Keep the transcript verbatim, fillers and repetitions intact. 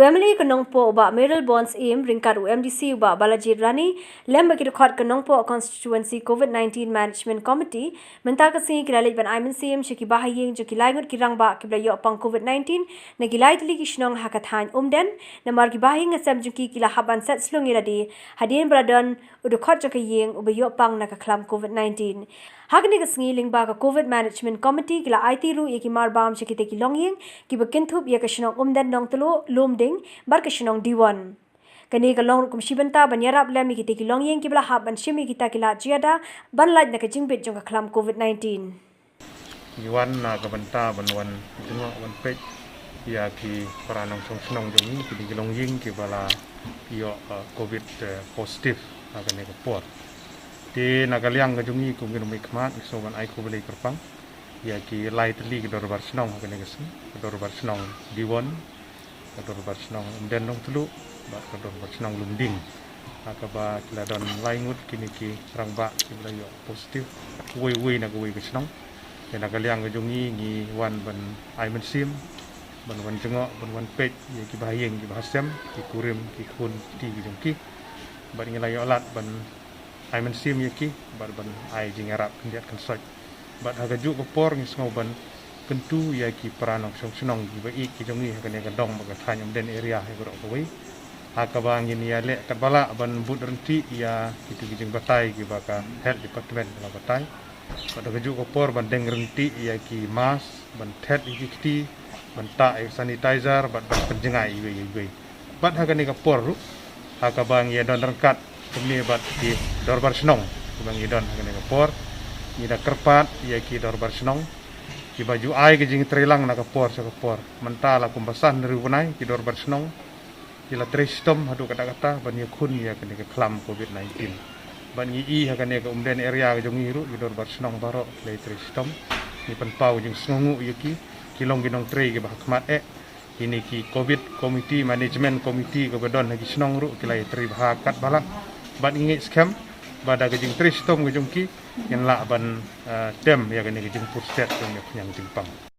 U MLA ka Nongpoh u Bah Mayralborn Syiem ryngkat u MDC u Bah Balajied Rani lem bad ki dkhot ka Nongpoh Constituency COVID nineteen Management Committee mynta ka sngi ki la leit ban ai mynsiem sha ki bahaïing jong ki lai ngut ki rangbah kiba la ïoh pang COVID nineteen na ki lai tylli ki shnong ha ka thaiñ Umden, namar ki bahaïing hasem jong ki ki la hap ban set slung ïa lade hadien ba la don u dkhot jong ka ïing uba ïoh pang na ka khlam COVID nineteen. Ha kane ka sngi lyngba ka COVID Management Committee ki la aiti ruh ïa ki marbam sha kitei ki longïing kiba kynthup ïa ka shnong Umden Nongtluh, Lumding bad ka shnong Diwon. Kane ka long ruh kum shi bynta ban ïarap lem ïa kitei ki longïing kiba la hap ban shim ïa kita ki lad jingïada ban lait na ka jingbit jong ka khlam COVID nineteen. Ngi wan na ka bynta ban wan jngoh ban peit ïa ki para nongshong shnong jong ngi, kine ki longïing kiba la ïoh, uh, COVID, uh, positive ha kane ka por. Te na ka liang ka jong ngi kum ki nongmihkhmat ngi sngew ban ai khublei kyrpang ïa ki lai tylli ki dorbar shnong ha kane ka sngi, ka dorbar shnong Diwon, ka dorbar shnong Umden Nongtluh bad ka dorbar shnong Lumding. Ha kaba ki la don lai ngut kine ki rangbah kiba la ïoh positive, uwei uwei na kawei ka shnong. Te na ka liang ka jong ngi ngi wan ban ai mynsiem, ban wan jngoh, ban wan peit ïa ki bahaïing ki bahasem, ki kurim, ki khun ki kti ki jong ki. Bad ngi la ïoh lad ban ai mynsiem ïa ki bad ban ai jingïarap khyndiat khynsoit. Bad ha kajuh ka por ngi sngew ban kyntu ïa ki para nongshong shnong kiba ïeit ki jong ngi ha kane ka dong bad ka thaiñ Umden area ha baroh kawei. Ha kaba ngin ïaleh katba lah ban bud ryntih ïa kito ki jingbatai kiba ka health department ka la batai. Bad ha kajuh ka por ban deng ryntih ïa ki mask, ban thet ïa ki kti, ban tah ïa ki sanitizer bad ban pynjngai iwei ïa iwei. Bad ha kane ka por ruh, ha kaba ngi ïa don ryngkat kumne bad ki dorbar shnong, kaba ngi don ha kane ka por, ngi da kyrpad ïa ki dorbar shnong kiba ju ai ka jingtreilang na ka por sha ka por. Mynta la kumba san hynriew bnai ki dorbar shnong ki la trei shitom haduh katta katta ban ïakhun ïa kane ka khlam COVID nineteen. Bad ngi i ha kane ka Umden area ka jong ngi ruh ki dorbar shnong baroh ki la trei shitom. Ngi pynpaw jingsngewnguh ïa ki, ki long ki nongtrei kiba ha khmat eh. Kine ki COVID committee, management committee kaba don ha ki shnong ruh ki la ïatrei bha katba lah. Bad ngi ngeit skhem ba da ka jingtrei shitom ka jong ki, kin lah ban, eh, tem ïa kane ka jingpur stet jong ka khñiang jingpang.